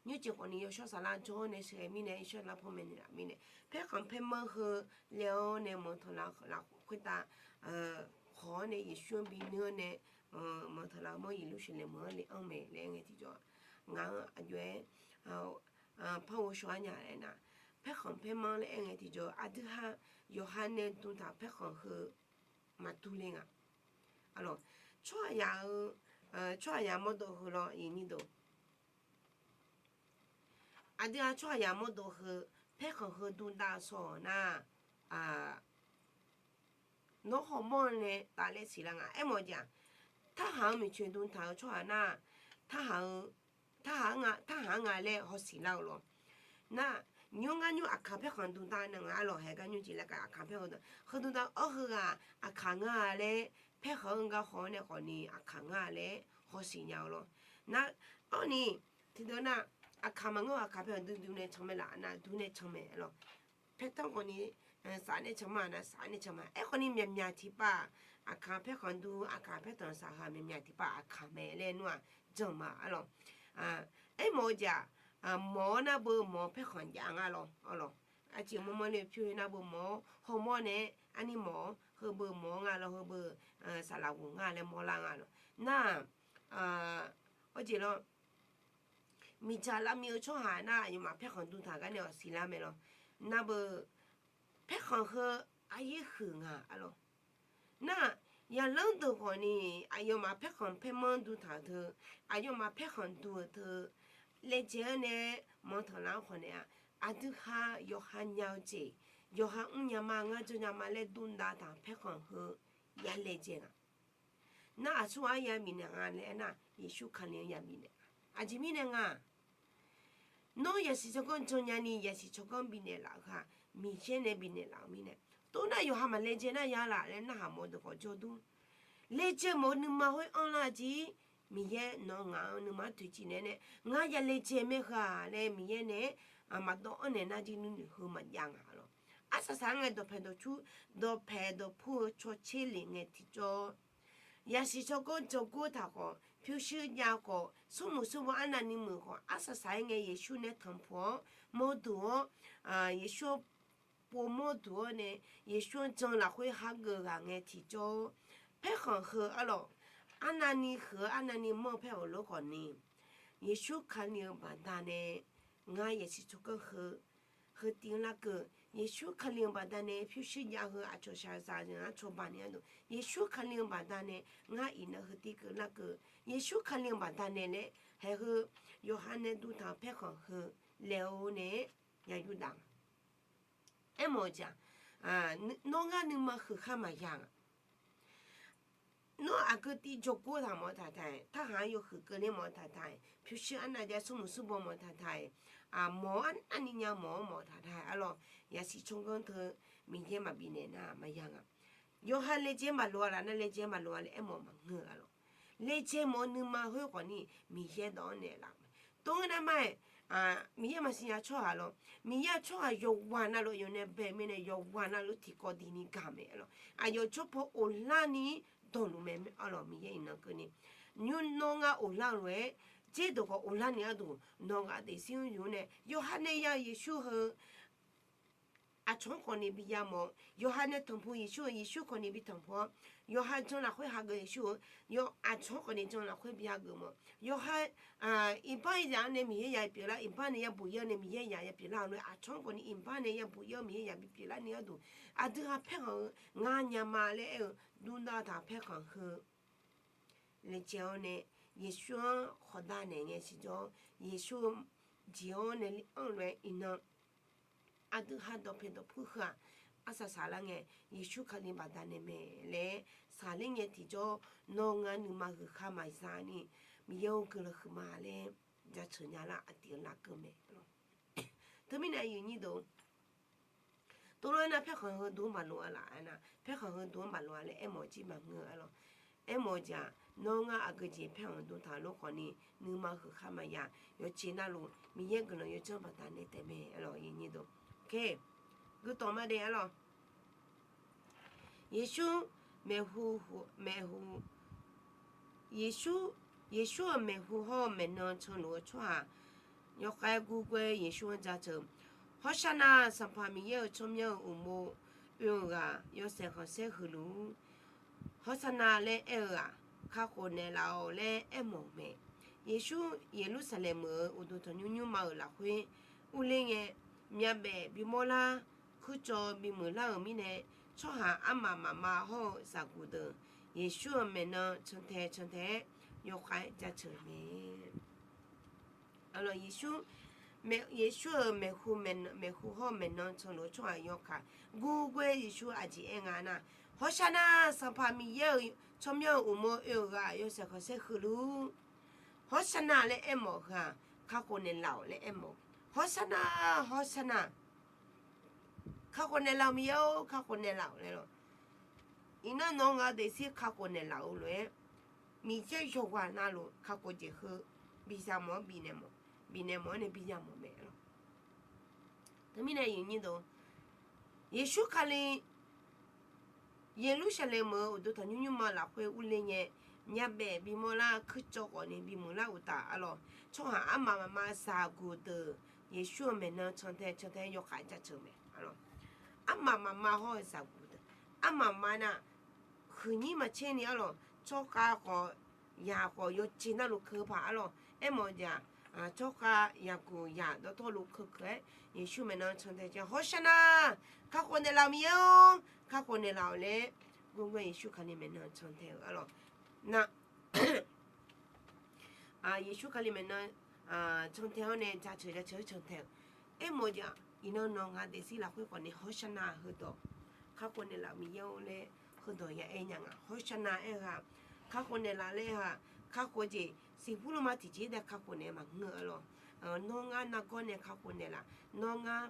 nymrjeq khawf ni yawshawr saflar jawr nae sheuqghae mirnae, yawshawr saflar panmaeq naeqlaf mirnae, paerkhanq paermanr heu laev-awr nae manqtanqlav lafkhoer khoertav khawq-awr nae Yeqsur-anr binuir-awr nae manqtanqlav mawr Yeqlursaqlaeq meuq-anr le-anr mae laer ngae tiqjawr, Ngaq-anr aqjox-aer par ghovshaw-ar nya laer nar, paerkhanq paermanr laer aer ngae tiqjawr aqdui ha yawqha nae dm taq-euq paerkhanq heu maqdur le nga. Aqlawq, tsawrhaqzaq-eu, tsawrhaqzaq mawrdov heu lawr iqnyir deuq. Aqdui ha tsawrhaqzaq mawrdov heu, paerkhanq heu dm dav-eu shawr-awq nar, nawr hawmawr nae taf laer siqlar nga. Aermawf-eu jeq-aq, tarhaq-eu miqcoeq dm taq-eu tsawrhaq nar, tarhaq-eu, tarhaq-anr nga, tarhaq-anr nga laer hawsiq lar-eu lawr. Nar, nymr ngar nymr aqkaq paerkhanq dm dav nae nga, aqlawq haeq gar nymr jeq laer kav aqkaq paerkhanq dm, heu dm dav-eu awr heughaq aqkaq ngar-a laer, paerkhanq-anr gar haw-awr nae khawfni aqkaq ngar-a laer hawsiq nya-eu lawr. Nar, awrni, tiqdeuq nar, aqkaq maqngeur-eu aqkaq paerkhanq dm dm nae can mae laf nar, dur nae can mae lawr. Paertanr khawfni saf nae can ma nar, saf nae can ma. Aerkhawfni myaqmyaq tiqpav aqkaq paerkhanq dur, aqkaq paerkhanq saf heu-aq myaqmyaq tiqpav aqkaq mae laer nmr-aq jan ma aqlawq. Aermawf-eu jeq-aq, mawq-awr nar beu mawq-awr paerkhanq jav nga lawr aqlawq. Aqjeq mawrmawr nae pyur-eu nar beu mawq-awr hawmawr nae arni mawq-awr heubeu mawq-awr nga lawr, heubeu saqlaq ghof nga laer mawrlar nga lawr. Nar, awr jeq lawr, miqdzaq lavmiq-eu tsawrhaq nar aqyawfmaf paerkhanq dm taq gar nae hawsiq lar mae lawr. Nar beu paerkhanq heu aqyaer huiq nga aqlawq. Nar, yaqlanr deuq khawfni aqyawfmaf paerkhanq paermanr dm taq-euq teu, aqyawfmaf paerkhanq dm-euq teu, laejae-awr nae manqtanqlar-anr khawfnaeq-a. Aqdui ha yawqha nya-eu jeq, yawqha mrnya ma, ngar janrnya ma laer dm dav taq paerkhanq heu ya laejae nga. Nar aqsur ghaq-anr ya bifnaeq nga laer aernar, Yeqsur Kali-anr ya bifnaeq nga. Aqjeq mirnae nga, nawr yasiq tsawrganr janrnya ni yasiq tsawrganr bifnaeq laf-eu ha, Miqyaer nae bifnaeq laf-euq mirnae. Tov nar yawqha maqlaejae nar ya laf laer narhaq mawf-eu deuq khawf jawr dur. Laejae mawf-eu nuima khoer anrlar jeq, Miqyaer nawq-eu ngaq-anr nuima-anr toeqciv naeq-aer nae, ngar ya laejae mae heu-aq laer Miqyaer nae-aer maqdawv-anr naeq nar jir nuinoeq heu maqjav nga lawr. Arsaq saq-aer ngae dawqpaeq dawqcur, dawqpaeq dawqpur-eu cawtser lef ngae tiqjawr, yasiq tsawrganr janrgor taq khawf, pyurshuir jav khawf, smrmuiq smrbaw arnavni muiq khawf, arsaq saq-aer ngae Yeqsur nae tanqpuq-awr mawrduq-awr, Yeqsur-anr pov mawrduq-awr nae, Yeqsur-anr jan lafkhoer hageuf ghaq ngae tiqjawr, paerkhanq heu arlawq, arnavni huiq-eu arnavni manr-eu paerkhanq lof khawfni, Yeqsur Kali-eu baqdanae ngar yasiq tsawrganr heu, heu tiv-anr larkeuv, Yeqsur Kali-eu baqdanae pyurshuir jav heu aqcawq shaqzaq zaq-anr cawba ni gharduq, Yeqsur Kali-eu baqdanae ngar iqnan heu tiv keuv larkeuv, Yeqsur Kali-eu baqdanae laer haeq heu, yawqha nae dm taq-euq paerkhanq heu laeq-eu nae-aer ya yurdaf nga. Aermawf-eu jeq-aq, nawr ngar nuima huiq khar maqya nga. Nawr aqgeu tiv jawrgor taq mawf-eu taqtaq-aer, tarhaq-anr yawhuiq keuvler mawf-eu taqtaq-aer, pyurshuir arnav jav smrmuiq smrbaw mawf-eu taqtaq-aer, aqmawf-anr arni nya mawf-anr mawf-eu taqtaq-aer arlawq, yasiq tsawrganr teu Miqyaer maqbifnaeq nar maqya nga. Yawqha laejae maqloq-a laf nar laejae maqloq-a laer aermawf maqngeur-a lawq. Laejae mawf-eu nuima khoer khawfni Miqyaer dawv-anr naeqlaf-eu mae. Tov-aer nar ma-aer, Miqyaer maqsiq nya tsawrhaq lawr, Miqyaer-aq tsawrhaq yawqghaq navluf yawf nae bae mirnae yawqghaq navluf tiqkawv diqni gaq mae arlawq. Aqyawf jawrpaw of larni dawqluf mae arlawq. Miqyaer iqnan keuvni nymr nawr ngar of lar-eu lof-aer, jerdeuq khawf of larni gharduq nawq ghaq daefzir-anr yuf-awr nae yawqha nae ya-eu Yeqsur heu aqcawq-anr khawfni bi yamawf-awr, yawqha nae tanqpuq Yeqsur-eu Yeqsur khawfni bi tanqpuq-awr, yawqha jan lafkhoer hageuf Yeqsur-eu, aqcawq-anr khawfni jan lafkhoer bi hageuf mawf-awr, yawqha iqbax-eu zaq-anr nae Miqyaer ya pyeuflar, iqbax nae ya buq-ir-awr nae Miqyaer ya ya pyeuflar-awr lof-aer aqcawq-anr khawfni iqbax nae ya buq-ir-awr Miqyaer ya bi pyeuflarni gharduq, aqdui ha paerkhanq-eu ngar nya ma laer aer-eu dmdav taq paerkhanq heu laejae-awr nae, Yeqsur-anr khawqdav naeq ngae siqjawr, Yeqsur-eu jeq-anr nae anr lof-aer iqnan aqdui ha dawqpaeq dawqpur heu-aq, arsaq saqlar ngae, Yeqsur Kali baqdanae mae laer saqler ngae tiqjawr, nawr ngar nuima huiq khar maqza ni, Miqyaer-or guiqlanq huiqma laer jaceuq nya lar aqtif-eu lafkeuv mae. Teumirnae aqyuif nyir deuq, tov lof-aer nar paerkhanq heu dm-anr maqloq-a laf aernar, paerkhanq heu dm-anr maqloq-a laer aermawf jir maqngeur arlawq. Aermawf-eu jeq-aq, nawr ngar aqgeu jeq paerkhanq dm taq lof khawfni nuima huiq khar maqya, yawqjeq navluf Miqyaer guiqlanq yawdzanr baqdanae taef mae arlawq. Guiqlanq ma de arlawq. Yeqsur maeqhu, maeqhu, Yeqsur, Yeqsur-euq maeqhu hawr-eu maeqnan canluf-eu tsawrhaq yawkhav gurghae Yeqsur-anr jaceuq, Hawrsaqnaq! Sanqpaq Miqyaer-euq tsawrmyanr-euq uqmov oe-euq ghaq yawshaef khanqsaer huiqluf-ur. Hawrsaqnaq laer aer-eu ghaq kakhof naeqlaf-awq laer aermawf-eu mae. Yeqsur Yeqlursaqlaeq meuq-euq uqduq tanqnymr nymrma-euq lafkhoer urler ngae, myavbaef bimawr lar, kuircawv bimuiq lar-euq mirnae, tsawrhaq armaf mafma hawr-eu zaqguq deuq, Yeqsur-euq maeqnan cantae cantae-aer yawkhav-aer jaceuq mae. Yeqsur, Yeqsur-euq maeqhu, maeqhu hawr-eu maeqnan canluf-eu tsawrhaq yawkaq gurgor-aer Yeqsur aqjeq aer nga nar, Hawrsharnar! Sanqpaq Miqyaer-euq tsawrmyanr-euq uqmov oe-euq ghaq yawshaef khanqsaer huiq luf-ur. Hawrsharnar laer aermawf heu-aq, kakhof naeqlaf-awq laer aermawf. Hawrsharnar, hawrsharnar, kakhof naeqlaf-euq Miqyaer-or, kakhof naeqlaf-awq laer lawq. Iqnan nawq-eu ngaq daefzir kakhof naeqlaf-eu lof-aer, Miqyaer yawqghaq navluf kakhof jeq heu bi yamawf-anr bifnaeq mawf, bifnaeq mawf-anr nae bi yamawf mae lawq. Teumirnae aqyuif aqnyir deuq, Yeqsur Kali Yeqlursaqlaeq meuq-euq uqduq tanqnymr nymrma lafkhoer urler ngae, myavbaef bimawr lar, kuircawv khawf ni bimuiq lar uqtaf, arlawq, tsawrhaq armaf mafma zaqguq deuq, Yeqsur-euq maeqnan cantae cantae-aer yawkhav jaceuq mae, arlawq. Armaf mafma hawr-eu zaqguq deuq, armaf mafma nar, huiqnyir maqtser ni, arlawq, tsawrkhav khawf, yaq khawf yawjeq navluf keuv paq, arlawq, aermawf jeq-aq, tsawrkhav yaqguq yaq dawqtawvluf keuv keuv-aer Yeqsur maeqnan cantae cantae, Hawrsharnar! Kakhof naeqlaf-euq Miqyaer-or, kakhof naeqlaf-awq laer gurgor Yeqsur Kali maeqnan cantae-eu, arlawq, nar Yeqsur Kali maeqnan cantae-awr nae jaceuq jaceuq-aer cantae-eu. Aermawf jeq-aq, iqnan nawq-eu ngaq daefzir lafkhoer khawf ni Hawrsharnar! Heudawq, kakhof naeqlaf-euq Miqyaer-or laer heudawq ya aer nya nga. Hawrsharnar! Aer-eu-aq, kakhof naeqlaf laer-eu-aq, kakhof jeq siqbur lorma tiqjeq-ir dae kakhof naeq-eu maqngeur-eu, arlawq. Nawr ngar nargawr nae kakhof naeqlaf, nawr ngar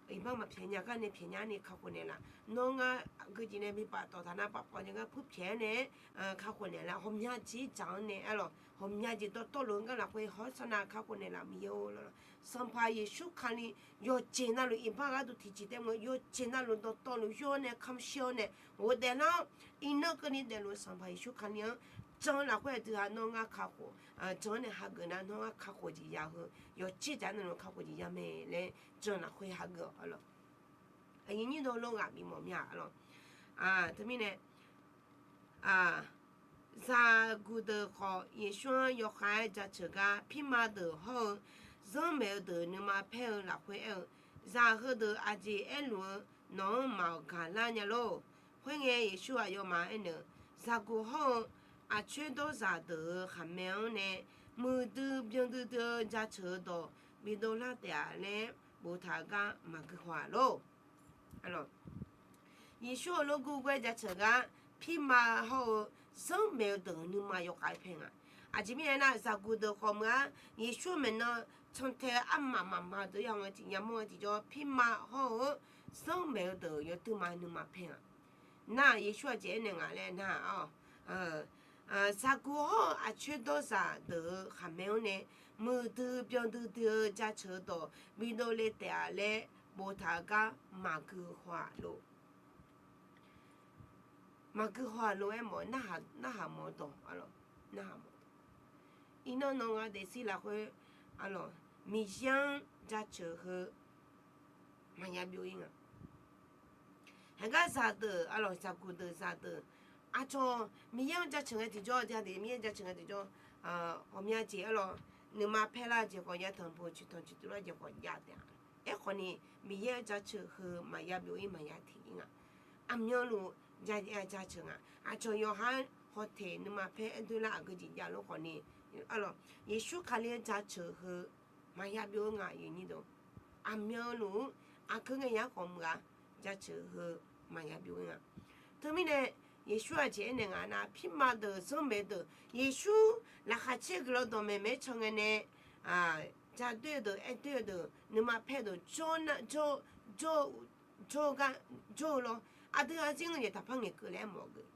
iqbax maqpyaeq nya gar nae pyaeq nya-ar ni kakhof naeqlaf, nawr ngar aqgeu jeq nae bi paftawf taq nar paftawf nya gar purpyaeq-aer nae-aer kakhof naeqlaf, ghawqmya jeq-ir dzaq-anr nae, arlawq, ghawqmya jeq dawqtawvluf-eu ngar lafkhoer Hawrsharnar! Kakhof naeqlaf-euq Miqyaer-or, arlawq. Sanqpaq Yeqsur Kali yawqjeq navluf iqbax gharduq tiqjeq taef mawf-eu, yawqjeq navluf dawqtawvluf yawr nae kamq shir-awr nae ghofdaef lar-awr, iqnan keuvni daefluf-eu Sanqpaq Yeqsur Kali-anr jan-eu lafkhoer aqdui-aq nawr ngar kakhof, jan-anr nae hageuf nar nawr ngar kakhof jeq ya heu, yawqjeq dzaq-anr nae kakhof jeq ya mae laer jan-eu lafkhoer hageuf-awq, arlawq. Aqyuif aqnyir deuq, lof ghaq bimawf mir-a, arlawq. Teumirnae zaqguq deuq khawf Yeqsur-anr yawkhav-aer jaceuq gar, pirma deuq hawr-eu zanrmaeq-eu deuq nuima paer-eu lafkhoer aer-eu, Zaq heudeuq aqjeq aerluf-eu nawq-anr maqgaq lar nya lor. Khoerngae, Yeqsur aqyawfmaf aernaeq-eu, Zaqguq hawr-eu aqcoer dawrzaq deuq-euq khaqmae-anr nae muiqdui byan duidui-eu jaceuq-eu dawq bidov lar taef-a laer boftaq-eu gar maqgui haw-aq lor. Yeqsur heulof gurgor-aer jaceuq gar, pirma hawr-eu zanrmaeq-eu deuq nuima yawkhav-aer paer nga. Aqjeq mirnae aernar, zaqguq deuq khawf meuq-ar, Yeqsur-euq maeqnan cantae-eu armaf mafma-eu deuq yamawr ngae tiqjawr, pirma hawr-eu zanrmaeq-eu deuq yawduima nuima paer nga. Nar-aq, Yeqsur aqjeq aernaeq nga laer nar-aq, zaqguq hawr-eu aqcoer dawrzaq deuq-euq khaqmae-anr nae muiqdui byan duidui-eu jaceuq-eu dawq bidov le taef-a laer boftaq-eu gar maqgui haw-aq lor. Maqgui haw-aq lor-aer mawf-eu narhaq mawf-eu dawq, arlawq, narhaq mawf-eu dawq. Iqnan nawq-eu ngaq daefzir lafkhoer, arlawq, Miqyaer-anr jaceuq heu maqya byov-ir nga. Heugar zaqdeuq, arlawq, zaqguq deuq zaqdeuq, aqcawq Miqyaer-anr jaceuq ngae tiqjawr, Miqyaer-anr jaceuq ngae tiqjawr, ghawqmya jeq, arlawq, nuima paer lar-eu jeq khawf, yatanq bo coeqtanq coeqtuv lar jeq khawf jav taef-a. Aerkhawf ni, Miqyaer-anr jaceuq heu maqya byov-ir maqya teq-ir nga. Aqmyanluf jaceuq nga. Aqcawq yawqha-anr hawteq nuima paer aer doer lar aqgeu jeq jav lof khawf ni, arlawq, Yeqsur Kali-anr jaceuq heu maqya byov-ir nga, aqyuif aqnyir deuq. Aqmyanluf-anr aqgeu ngae yar khawf meuq-a, jaceuq heu maqya byov-ir nga. Teumirnae, Yeqsur aqjeq aernaeq nga nar, pirma deuq zanrmaeq deuq, Yeqsur laqkhaq caer guiqlanq dawqmaeq maeq-aer can ngae nae, jadoer-eu deuq, aer doer-eu deuq, nuima paer-eu deuq, jawr-eu gar, jawr-eu gar, jawr-eu lawr. Aqdui aqzir ngaeq jeq taqpar ngaeqkeuv laer aermawf-eu geuf.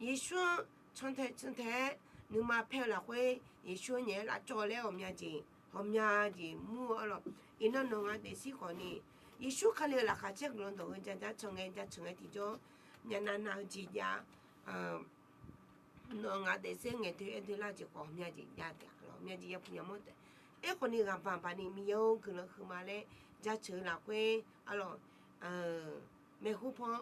Yeqsur-anr cantae cantae-aer nuima paer-eu lafkhoer, Yeqsur-anr nyaef-aer lavcawv laer ghawqmya jeq, ghawqmya jeq mur-eu, arlawq, iqnan nawq-eu ngaq daefzir khawf ni, Yeqsur Kali-euq laqkhaq caer guiqlanq dawq heu ja jar can ngae, jaceuq ngae tiqjawr, myavnav nav-eu jeq jav, nawq-eu ngaq daefzir ngaeq doe aer doe lar jeq khawf ghawqmya jeq jav taef-a, ghawqmya jeq yapuq yamawr taef. Aerkhawf ni ghaq baq baq ni Miqyaer-or guiqlanq huiqma laer jaceuq-eu lafkhoer, arlawq, maeqhu paw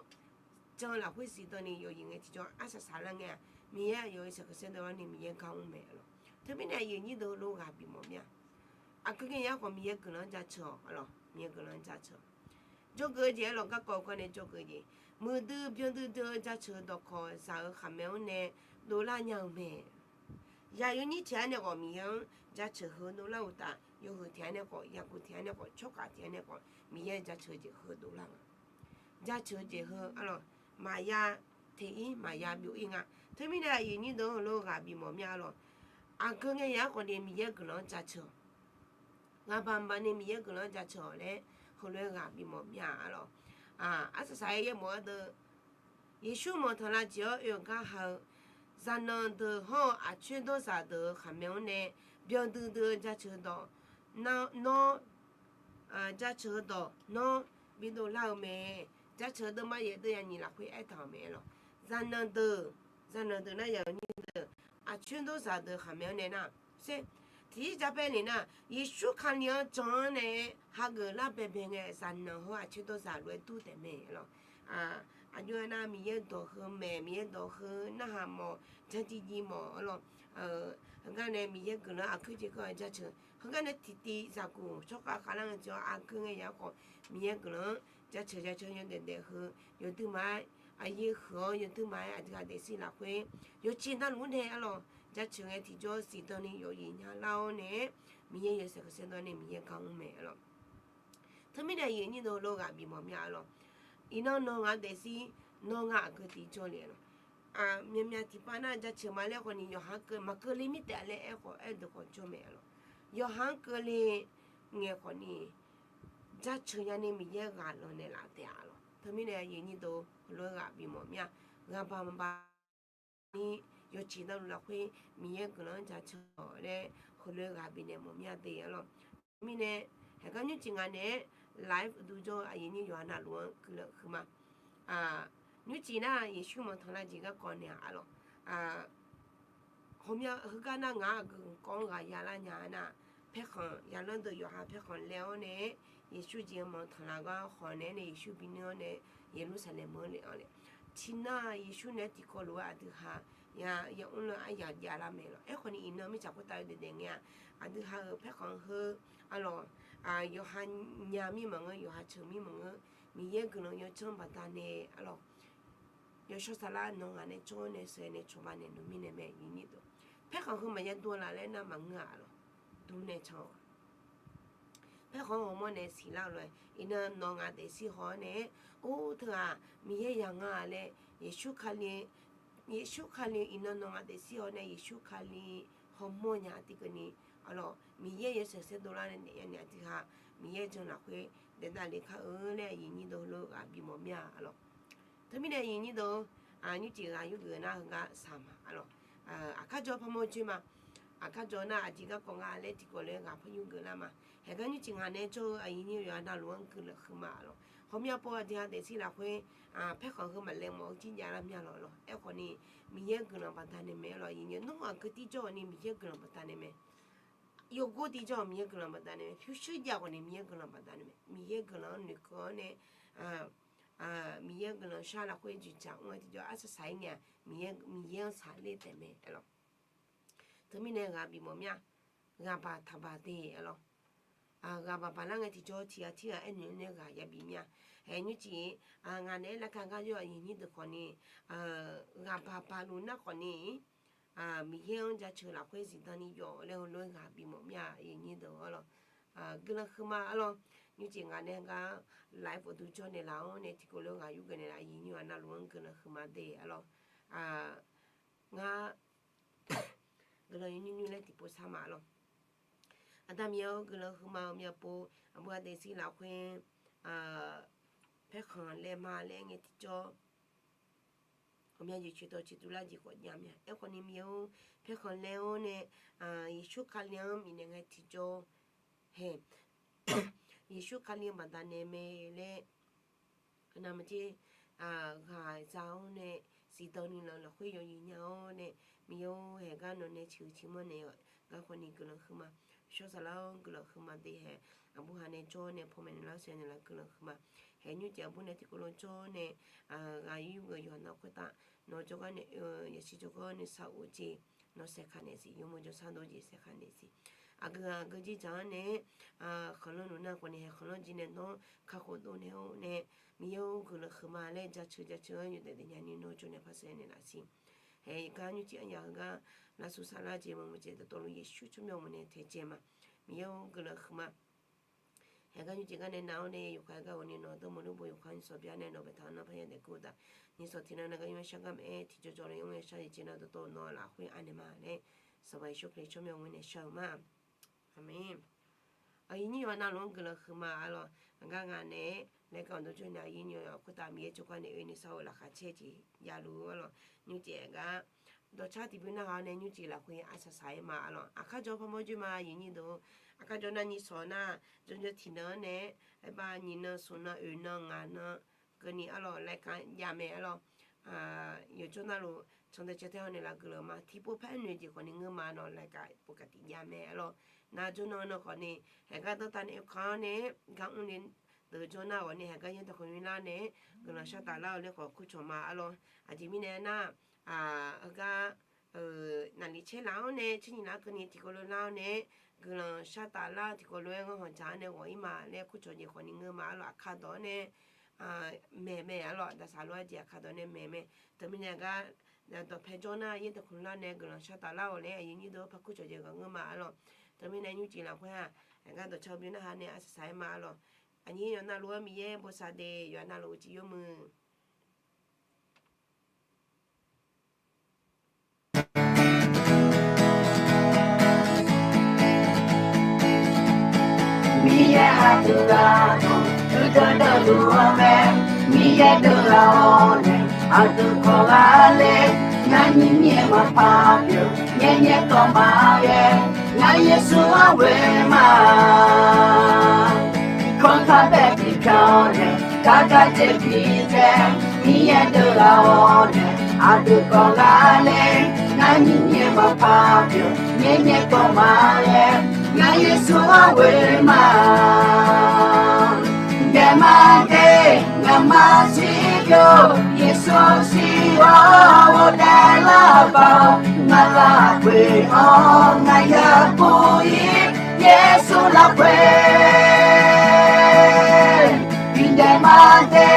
jan-eu lafkhoer siqdan ni yawqjeq ngae tiqjawr arsaq saqlar ngae-aq, Miqyaer aqyawf-euq shaqkhanq saerdawv-awr ni Miqyaer gar mr mae, arlawq. Teumirnae aqyuif aqnyir deuq heulof ghaq bif mawf mir-a. Aqgeu ngae yar khawf Miqyaer guiqlanq-anr jaceuq-awq, arlawq, Miqyaer guiqlanq-anr jaceuq-awq. Jawrgeuf-eu jeq arlawq, garkawv-eu gar nae jawrgeuf jeq, muiqdui byanduidui-eu jaceuq-eu dawqkawq zaq-euq khaqmae-anr nae dovlar nya-eu mae. Yaq yawnyir tiq-aer nae khawf Miqyaer-anr jaceuq heu dovlar-eu uqtaf, yawhuiq tiq-aer nae khawf, yaqguq tiq-aer nae khawf, tsawrkhav tiq-aer nae khawf, Miqyaer jaceuq jeq heu dovlar nga. Jaceuq jeq heu arlawq, maqya teq-ir maqya byov-ir nga. Teumirnae aqyuif aqnyir deuq heulof ghaq bif mawf mir-a arlawq. Aqgeu ngae yaq-aer khawf ni Miqyaer guiqlanq-anr jaceuq-awq. Ghaqbaq baq ni Miqyaer guiqlanq-anr jaceuq-awq laer heulof-aer ghaq bif mawf mir-a arlawq. Arsaq saq-aer yaerbof-awr deuq, Yeqsur manqtanqlav jeq-awr oe-euq gar ha-eu zaqnanq deuq hawr-eu aqcoer dawrzaq deuq-euq khaqmae-anr nae byanduidui-eu jaceuq dawq, nawr, jaceuq-eu dawq nawr bi dovlar-eu mae. Jaceuq-eu deuvma yaeq deuv ya nyiq lafkhoer aertaq-euq mae arlawq. Zaqnanq deuq, zaqnanq deuq nar yaq-eu nyir deuq, aqcoer dawrzaq deuq khaqmae-anr nae nar, sher, tiqjir ja paer naeq nar, Yeqsur Kali-anr jan-anr nae hageuf lar baebae ngae, zaqnanq hawr aqcoer dawrzaq lof-aer dur taef mae arlawq. Aqjox-aer nar Miqyaer dawq heu maeq, Miqyaer dawq heu narhaq mawf, janjiv jiv mawf arlawq. Heugar nae Miqyaer guiqlanq aqkuir jeq keuv-a jaceuq, heugar nae tiqtiv zaqguq tsawrkhav khavlar ngae tiq-awr aqgeu ngae yaq-aer khawf Miqyaer guiqlanq-anr jaceuq jaceuq yawdaef daef heu yawduima-aer aqyaer huiq-awr yawduima-aer aqdui ghaq daefzir lafkhoer yawceq navluf-anr nae arlawq jaceuq ngae tiqjawr siqdan ni yawqyiq nya lar-awr nae-aer Miqyaer yawshaef khanqsaer dawr nae Miqyaer gar mr mae arlawq. Teumirnae aqyuif aqnyir deuq heulof ghaq bif mawf mir-a arlawq. Iqnan nawq ngaq daefzir, nawr ngaq aqgeu tiqjawr le arlawq. Myaqmyaq tiqpav nar jaceuq ma laer khawf ni yawqha-anr keuv maqkeuvle mirtaef laer aerkhawf aerdeuq khawf jawr mae arlawq. Yawqha-anr keuvle ngae khawf ni jaceuq ya'ni Miqyaer ghaq lanq naeqlaf taef-a arlawq. Teumirnae aqyuif aqnyir deuq heulof-aer ghaq bif mawf mir-a. Ghaqbaq maqbaq ni yawqjeq navluf lafkhoer Miqyaer guiqlanq-anr jaceuq-awq laer heulof-aer ghaq bifnaeq mawf mir-a de arlawq. Mirnae heugar nymrcif ngaq naeq-aer live uqduq jawr-eu aqyuif aqnyir yawqha navluf-anr guiqlanq huiqma. Nymrcif nar Yeqsur manqtanqlav jeq garkawv naeq-a arlawq. Hawmya heugar nar ngaq-anr aqgeu kawv-anr ghaq yalar nya-a nar, paerkhanq yalanr deuq yawqha paerkhanq laer-awr nae-aer Yeqsur jeq-anr manqtanqlav gar khawf naeq-aer nae Yeqsur binuir-awr nae Yeqlursaqlaeq meuq-anr le-awr nae, tiqnan Yeqsur naeq-aer tiqkawv lof-aer aqdui ha ya, yamr lar aryaq javlar mae lawq. Aerkhawf ni iqnan mirtsaq khoertav yawdaef daef ngae-a, aqdui ha-euq paerkhanq heu arlawq, yawqha nya mir maqngeur, yawqha ceuq mir maqngeur, Miqyaer guiqlanq yawjanr baqdanae arlawq, yawshawr saflar nawq ngaq nae jawr nae sheuq nae cawba naeq nmr mirnae mae. Paerkhanq heu maqya dur-a laf laer nar maqngeur-a arlawq, dur nae can-awq. Paerkhanq-anr ghawrmawr nae siqlar-eu lof-aer iqnan nawq ngaq daefzir haw-awr nae-aer, or teughaq Miqyaer yaq nga laer, Yeqsur Kali, Yeqsur Kali iqnan nawq ngaq daefzir haw nae Yeqsur Kali hawmawr nya tiqkeuv ni arlawq, Miqyaer yawshaef saerdov lar nae naeq ya naeq aqdui ha Miqyaer jan lafkhoer daef davle kar-eu laer aqyuif aqnyir deuq heulof ghaq bif mawf mir-a arlawq. Teumirnae aqyuif aqnyir deuq, nymrcif ghaq yurgeuf nar heugar saq ma arlawq. Aqkar jawr parmawr joer ma. Aqkar jawr nar aqjeq garkawv nga laer tiqkawv lof-aer ghaq par yurgeuf lar ma. Haegar nymrcif ngaq nae jawr-eu aqyuif aqnyir yawqha navluf-anr guiqlanq huiqma arlawq. Hawmya pov aqdui ha daefzir lafkhoer paerkhanq heu maqlaeq mawf-eu jir javlar mya lawq lawq. Aerkhawf ni Miqyaer guiqlanq baqdanae mae arlawq. Aqyuif aqnyir nawr aqgeu tirjawr-awq ni Miqyaer guiqlanq baqdanae mae. Yawgor tirjawr-awq Miqyaer guiqlanq baqdanae mae. Pyurshuir jav khawf ni Miqyaer guiqlanq baqdanae mae. Miqyaer guiqlanq-anr noeqkeuv-awr nae Miqyaer guiqlanq shar lafkhoer jeqjaq mr-aer tiqjawr arsaq saq-ir ngae-a, Miqyaer, Miqyaer-anr saqler taef mae arlawq. Teumirnae ghaq bif mawf mir-a. Ghaqbaq taqbaq de arlawq. Ghaqbaq baqlar ngae tiqjawr tiqghaq tirghaq aernoeq-awr nae ghaq yabif mir-a. Haeq nymrcif ngaq naeq-aer lavka gar jawr aqyuif aqnyir deuq khawf ni, ghaqbaq baqluf nar khawf ni, Miqyaer-anr jaceuq lafkhoer zifdan ni yawf laer heulof-aer ghaq bif mawf mir-a aqyuif aqnyir deuq arlawq. Guiqlanq huiqma arlawq. Nymrcif ngaq nae gar live uqduq jawr naeqlaf-awr nae tiqkawv lof-aer ghaq yurgeuf naeqlaf aqyuif aqnyir-aq navluf-anr guiqlanq huiqma de arlawq. Ngar guiqlanq yawnyir nymr laer tiqpov sar ma arlawq. Aqda Miqyaer-or guiqlanq huiqma-eu myavpov aqbur ghaq daefzir lafkhoer paerkhanq laeqma laer ngae tiqjawr ghawqmya jeq coeqtawq coeqtuv lar jeq khawf jav mya. Aerkhawf ni Miqyaer-or paerkhanq laer-awr nae Yeqsur Kali-anr bifnaeq ngae tiqjawr hae Yeqsur Kali-anr baqdanae mae laer navmaqtser ghaq za-awr nae zifdan ni lanq lafkhoer yawqyiq nya-awr nae Miqyaer-or haeq gar nawq nae ciqhuiq ciqmanr naeq-awq. Garkhawf ni guiqlanq huiqma. Shawr saflar-anr guiqlanq huiqma de hae. Aqbur haq nae jawr nae panmaeq naeqlar saev naeqlaf guiqlanq huiqma. Haeq nymrcif aqbur nae tiqkawv lof jawr nae ghaq yur geuf yawqha navluf khoertav nawq jawrgar nae oe-eu yasiq jawrgar nuisar of-eu jeq nawr saerkaq naeq siq, yawmuiq jawrshar dov jeq saerkaq naeq siq. Aqgeu aqgeu jir dzaq-anr nae, khanqlanr luf nar khawf ni hae khanqlanr jir nae nawr kakhof dov naeq-awr nae, Miqyaer-or guiqlanq huiqma laer jaceuq jaceuq-anr yawdaef daefnya ni nawr jawrnaeq par saer naeq laf siq. Haeq gar nymrcif aryaq heugar lavsuq saflar jeq maqmuiq jeq dawqtawvluf Yeqsur tsawrmyanr mawq nae taejae ma. Miqyaer-or guiqlanq huiqma. Haeq gar nymrcif gar nae nav-awr nae yawkhav gar ghawqni nawq dawrmawq lor bo yawkhav nymrsanq bya nae nawq baetaq-anr nar parya daef gur-eu daq. Nymrsanq tiqnan nav gar nymr shar gar maqaer tiqjawr jawr-eu nymr yashar jeq jeq nar dawqtawv nawq lafkhoer anaeq ma laer Sanqpaq Yeqsur Kali tsawrmyanr mawq nae shar-eu ma. Aqmeq. Aqyuif nyir yawqha navluf-anr guiqlanq huiqma arlawq. Aqgar ngaq naeq-aer laer gar awqdawr jawr nae aqyuif nyir yawqha khoertav Miqyaer tsawrkar nae oe ni sar-eu laqkhaq caer jeq javluf arlawq. Nymrcif gar dawqcar tiqbymr narhaq-awr nae nymrcif lafkhoer arsaq saq-aer ma arlawq. Aqkar jawr parmawr joer ma aqyuif nyir deuq-or. Aqkar jawr nar nyiq sawq nar jawrjawr tiqnan-anr nae-aer, aerbav nyiq nan smq nan oeq nan ngaq nan keuvni arlawq laer ka jav mae arlawq. Yawqjawr navluf candae caer taer hawr nae laf guiqlanq ma tiqpov paer noeq jeq khawf ni ngeur ma nawq laer ka pov kaq tiq jav mae arlawq. Nav jawr nan nan khawf ni haeq gar dawrtav nae oekaq-awr nae gar mrni deuq jawr nar ghawq ni haeq gar yaer dawq khawf ni lar nae guiqlanq shar taf lar-eu laer khawf kurcawq ma arlawq. Aqjeq mirnae nar, heugar naqli caer laf-awr nae caer nyiq laf keuvni tiqkawv lof lar-awr nae guiqlanq shar taf lar-eu tiqkawv lof-aer ngar hawq dzaq-awr nae ghawq-ir ma laer kurcawq jeq khawf ni ngeur ma arlawq. Aqkar dawq-awr nae maeq mae arlawq. Daqsaq lof-aer jeq aqkar dawq nae maeq mae. Teumirnae gar dawqpae jawr nar yaer dawq khawf ni lar nae guiqlanq shar taf lar-awq laer aqyuif nyir deuq-or par kurcawq jeq ghaq ngeur ma arlawq. Teumirnae nymrcif lafkhoer-aq, aqgar dawqcar bymr narhaq nae arsaq saq-aer ma arlawq. Aqnyir yawqha navluf-anr Miqyaer bosav de yawqha navluf uqcif yawmuiq Miqyaer aqdui ghaq dawq dui dawr dawrluf-awr mae. Miqyaer deuv ghaq-awr nae aqdui kawv ghaq ler. Ngar nyiq nyaer maqpar pyeuf, nyaer nyaer tawv maqghae. Ngar Yeqsur-anr ghoe ma. Kanr kar bae bi pyav-awr nae, gar gar jeq bi dzae. Miqyaer deuv ghaq-awr nae aqdui kawv ghaq ler. Ngar nyiq nyaer maqpar pyeuf, nyaer nyaer tawv maqghae. Ngar Yeqsur-anr ghoe ma. Daef ma de, ngaqma siqbyov, Yeqsur siq-awr ghofdaef lar bav-awr, ngaq lafkhoer-awr ngaq ya bur-ir, Yeqsur lafkhoer. Bidaef ma de,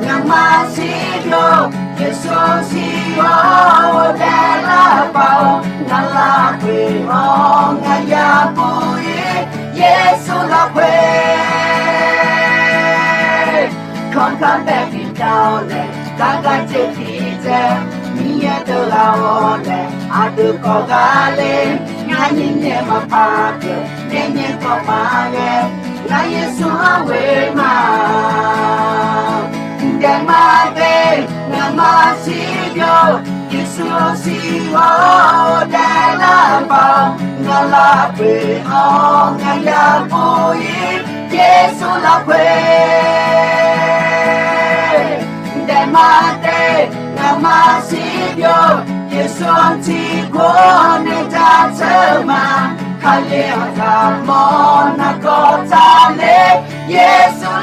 ngaqma siqbyov, Yeqsur siq-awr ghofdaef lar bav-awr, ngaq lafkhoer-awr ngaq ya bur-ir, Yeqsur lafkhoer. Kanr kar bae bi pyav-awr nae, gar gar jeq bi dzae. Miqyaer deuv ghaq-awr nae aqdui kawv ghaq ler. Ngar nyiq nyaer maqpar pyeuf, nyaer nyaer tawv maqghae. Ngar Yeqsur-anr ghoe ma. Daef ma de, ngaqma siqbyov, Yeqsur siq-awr ghofdaef lar bav-awr, ngaq lafkhoer-awr ngaq ya bur-ir, Yeqsur lafkhoer. Daef ma de, ngaqma siqbyov, Yeqsur-anr tiqkawv nae jaceuq ma. Kali-anr zaqmawr nargawr taqler, Yeqsur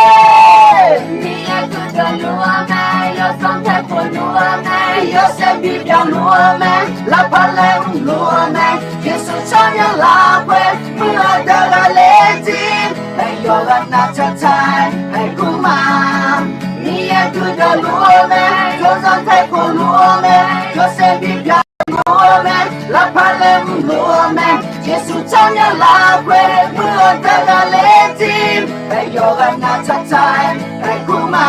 lafkhoer. Miqyaer duidawq luf-eu mae, yawsanr taeqkhof luf-eu mae, yawshaef bipyaq luf-eu mae, lavpaq laeqhmq luf-eu mae, Yeqsur tsawrmyanr lafkhoer muiq-eu deuq ghaqler jir, aer yawqghaq nav tsaqtsaq-aer aergur ma. Miqyaer duidawq luf-eu mae, yawsanr taeqkhof luf-eu mae, yawshaef bipyaq luf-eu mae, lavpaq laeqhmq luf-eu mae, Yeqsur tsawrmyanr lafkhoer muiq-eu deuq ghaqler jir, aer yawqghaq nav tsaqtsaq-aer aergur ma.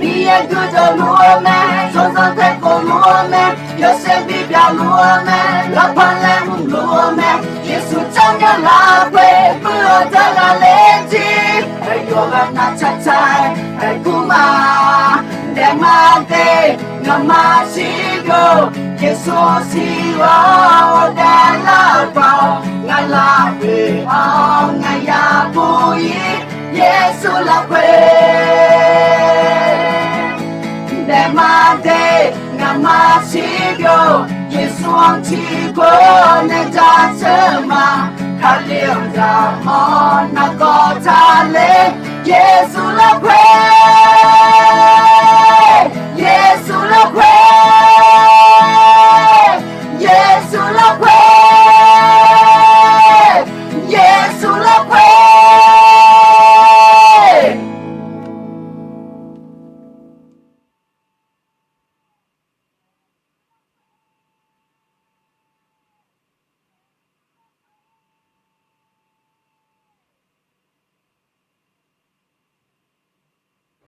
Miqyaer duidawq luf-eu mae, yawsanr taeqkhof luf-eu mae, yawshaef bipyaq luf-eu mae, lavpaq laeqhmq luf-eu mae, Yeqsur tsawrmyanr lafkhoer muiq-eu deuq ghaqler jir, aer yawqghaq nav tsaqtsaq-aer aergur ma. Daef ma de, ngaqma siqbyov, Yeqsur siq-awr ghofdaef lar bav-awr, ngaq lafkhoer-awr ngaq ya bur-ir, Yeqsur lafkhoer. Daef ma de, ngaqma siqbyov, Yeqsur-anr tiqkawv nae jaceuq ma. Kali-anr zaqmawr nargawr taqler, Yeqsur lafkhoer, Yeqsur lafkhoer. Dawqkhoe